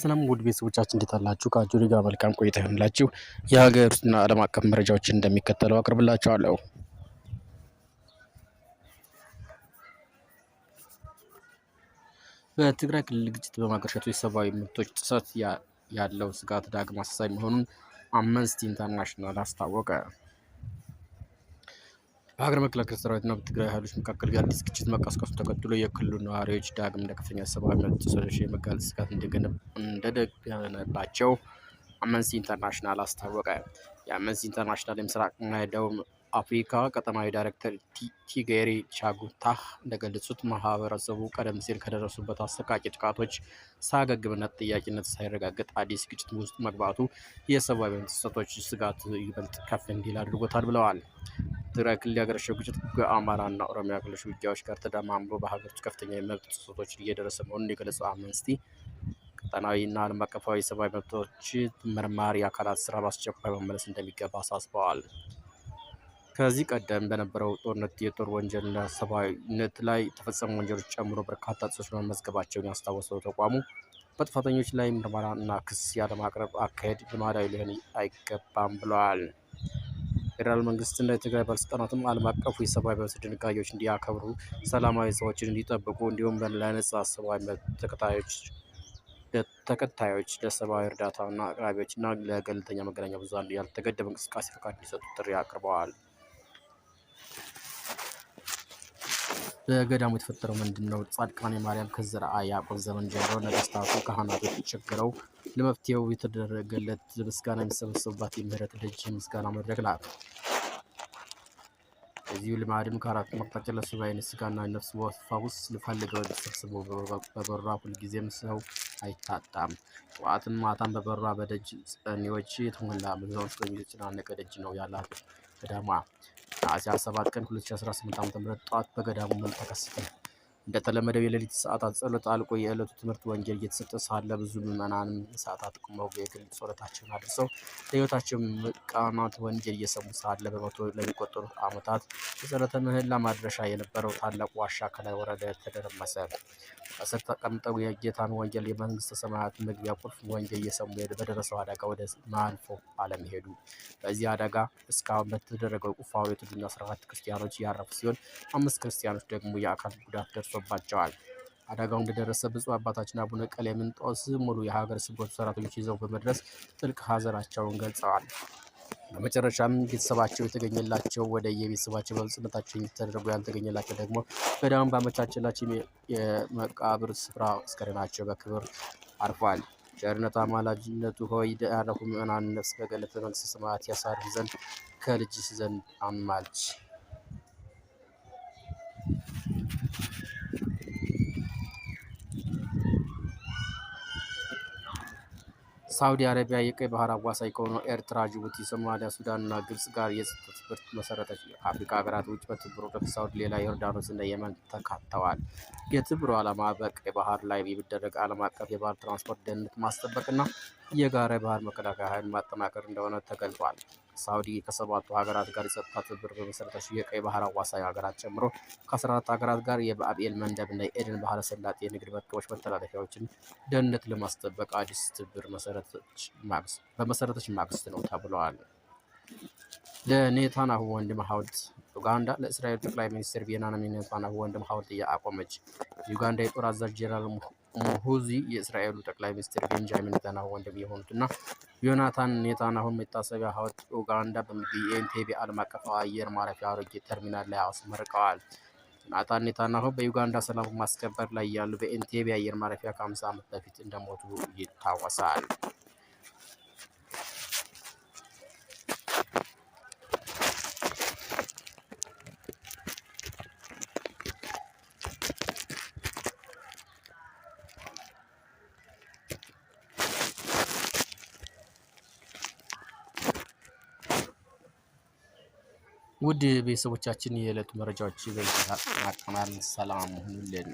ሰላም ውድ ቤተሰቦቻችን፣ እንዴት አላችሁ? ከአጆሪ ጋር መልካም ቆይታ ይሆንላችሁ። የሀገር ውስጥና ዓለም አቀፍ መረጃዎችን እንደሚከተለው አቅርብላችኋለሁ። በትግራይ ክልል ግጭት በማገርሸቱ የሰብአዊ መብቶች ጥሰት ያለው ስጋት ዳግም አሳሳቢ መሆኑን አምነስቲ ኢንተርናሽናል አስታወቀ። በሀገር መከላከያ ሰራዊትና በትግራይ ኃይሎች መካከል አዲስ ግጭት መቀስቀሱን ተከትሎ የክልሉ ነዋሪዎች ዳግም ለከፍተኛ ሰብአዊ መብት ጥሰቶች የመጋለጥ ስጋት እንደደቀነባቸው አምነስቲ ኢንተርናሽናል አስታወቀ። የአምነስቲ ኢንተርናሽናል የምስራቅና የደቡብ አፍሪካ ቀጠናዊ ዳይሬክተር ቲጌሪ ቻጉታህ እንደገለጹት፣ ማህበረሰቡ ቀደም ሲል ከደረሱበት አሰቃቂ ጥቃቶች ሳያገግምና ተጠያቂነት ሳይረጋገጥ አዲስ ግጭት ውስጥ መግባቱ የሰብአዊ መብት ጥሰቶች ስጋት ይበልጥ ከፍ እንዲል አድርጎታል ብለዋል። ትግራይ ክልል ያገረሸው ግጭት ከአማራና ኦሮሚያ ክልሎች ውጊያዎች ጋር ተደማምሮ በሀገሪቱ ከፍተኛ የመብት ጥሰቶች እየደረሰ መሆኑን የገለጸው አምነስቲ፣ ቀጠናዊና ዓለም አቀፋዊ የሰብአዊ መብቶች መርማሪ አካላት ስራ በአስቸኳይ መመለስ እንደሚገባ አሳስበዋል። ከዚህ ቀደም በነበረው ጦርነት የጦር ወንጀልና ሰብአዊነት ላይ የተፈጸሙ ወንጀሎች ጨምሮ በርካታ ጥሰቶች መመዝገባቸውን ያስታወሰው ተቋሙ፣ በጥፋተኞች ላይ ምርመራ እና ክስ ያለማቅረብ አካሄድ ልማዳዊ ሊሆን አይገባም ብለዋል። ፌዴራል መንግስትና የትግራይ ባለስልጣናትም ዓለም አቀፉ የሰብአዊ መብት ድንጋጌዎች እንዲያከብሩ፣ ሰላማዊ ሰዎችን እንዲጠብቁ፣ እንዲሁም ለነጻ ሰብአዊ መብት ተከታዮች፣ ለሰብአዊ እርዳታና አቅራቢዎችና ለገለልተኛ መገናኛ ብዙኃን ያልተገደበ እንቅስቃሴ ፈቃድ እንዲሰጡ ጥሪ አቅርበዋል። በገዳሙ የተፈጠረው ምንድን ነው? ጻድቃኔ ማርያም ከዘርዓ ያዕቆብ ዘመን ጀምሮ ነገስታቱ፣ ካህናቶች ቸግረው ለመፍትሄው የተደረገለት ምስጋና የሚሰበሰቡባት የምህረት ደጅ የምስጋና መድረክ ናት። በዚሁ ልማድም ከአራቱ አቅጣጫ ለሱባኤ ስጋና ነፍስ ፈውስ ፈልገው ተሰብስበው በበሯ ሁልጊዜም ሰው አይታጣም። ጠዋትም ማታም በበሯ በደጅ ጸኔዎች የተሞላ ብዙ የተጨናነቀ ደጅ ነው ያላት ገዳሟ። ነሐሴ 27 ቀን 2018 ዓ.ም ጠዋት በገዳሙ ምን ተከሰተ? እንደተለመደው የሌሊት ሰዓታት ጸሎት አልቆ የዕለቱ ትምህርት ወንጌል እየተሰጠ ሳለ፣ ብዙ ምዕመናንም ሰዓታት ቆመው የግል ጸሎታቸውን አድርሰው ለሕይወታቸው መቃናት ወንጌል እየሰሙ ሳለ፣ በመቶ ለሚቆጠሩ ዓመታት የጸሎተ ምህላ ማድረሻ የነበረው ታላቁ ዋሻ ከላይ ወረደ፣ ተደረመሰ። ከስር ተቀምጠው የጌታን ወንጌል፣ የመንግስተ ሰማያት መግቢያ ቁልፍ ወንጌል እየሰሙ በደረሰው አደጋ ወደ ማልፎ ዓለም ሄዱ። በዚህ አደጋ እስካሁን በተደረገው ቁፋሮ የተገኙ 14 ክርስቲያኖች ያረፉ ሲሆን፣ አምስት ክርስቲያኖች ደግሞ የአካል ጉዳት ደርሶባቸዋል። አደጋው እንደደረሰ ብፁዕ አባታችን አቡነ ቀሌምንጦስ ሙሉ የሀገረ ስብከቱ ሰራተኞች ይዘው በመድረስ ጥልቅ ሐዘናቸውን ገልጸዋል። በመጨረሻም ቤተሰባቸው የተገኘላቸው ወደ የቤተሰባቸው በብፁዕነታቸው ተደርጎ፣ ያልተገኘላቸው ደግሞ ገዳሙ ባመቻቸላቸው የመቃብር ስፍራ አስከሬናቸው በክብር አርፏል። ቸርነቱ አማላጅነቱ ሆይ፣ ያረፉ ምዕመናን ነፍስ በገነተ መንግሥተ ሰማያት ያሳርፍ ዘንድ ከልጅሽ ዘንድ አማልጅ። ሳውዲ አረቢያ የቀይ ባህር አዋሳኝ ከሆኑ ኤርትራ፣ ጅቡቲ፣ ሶማሊያ፣ ሱዳንና ግብጽ ጋር የጸጥታ ትብብር መሰረተች። ከአፍሪካ ሀገራት ውጭ በትብብሩ ከሳውዲ ሌላ ዮርዳኖስ እና የመን ተካተዋል። የትብብሩ ዓላማ በቀይ ባህር ላይ የሚደረግ ዓለም አቀፍ የባህር ትራንስፖርት ደህንነት ማስጠበቅና የጋራ የባህር መከላከያ ኃይል ማጠናከር እንደሆነ ተገልጿል። ሳውዲ ከሰባቱ ሀገራት ጋር የጸጥታ ትብብር በመሰረተች የቀይ ባህር አዋሳኝ ሀገራት ጨምሮ ከ14 ሀገራት ጋር የባብኤል መንደብ እና የኤደን ባህረ ሰላጤ የንግድ መርከቦች መተላለፊያዎችን ደህንነት ለማስጠበቅ አዲስ ትብብር በመሰረተች ማግስት ነው ተብለዋል። ለኔታንያሁ ወንድም ሐውልት ኡጋንዳ ለእስራኤል ጠቅላይ ሚኒስትር ቤንያሚን ኔታንያሁ ወንድም ሐውልት አቆመች። የዩጋንዳ የጦር አዛዥ ጄኔራል ሙሁዚ የእስራኤሉ ጠቅላይ ሚኒስትር ቤንጃሚን ኔታንያሁ ወንድም የሆኑትና ዮናታን ኔታንያሁን መታሰቢያ ሐውልት ኡጋንዳ በሚገኝ የኤንቴቤ ዓለም አቀፍ አየር ማረፊያ አሮጌ ተርሚናል ላይ አስመርቀዋል። ዮናታን ኔታንያሁ በዩጋንዳ ሰላም ማስከበር ላይ ያሉ በኤንቴቤ አየር ማረፊያ ከ50 ዓመት በፊት እንደሞቱ ይታወሳል። ውድ ቤተሰቦቻችን፣ የዕለቱ መረጃዎች በዚህ ተጠናቀናል። ሰላም ሁኑልን።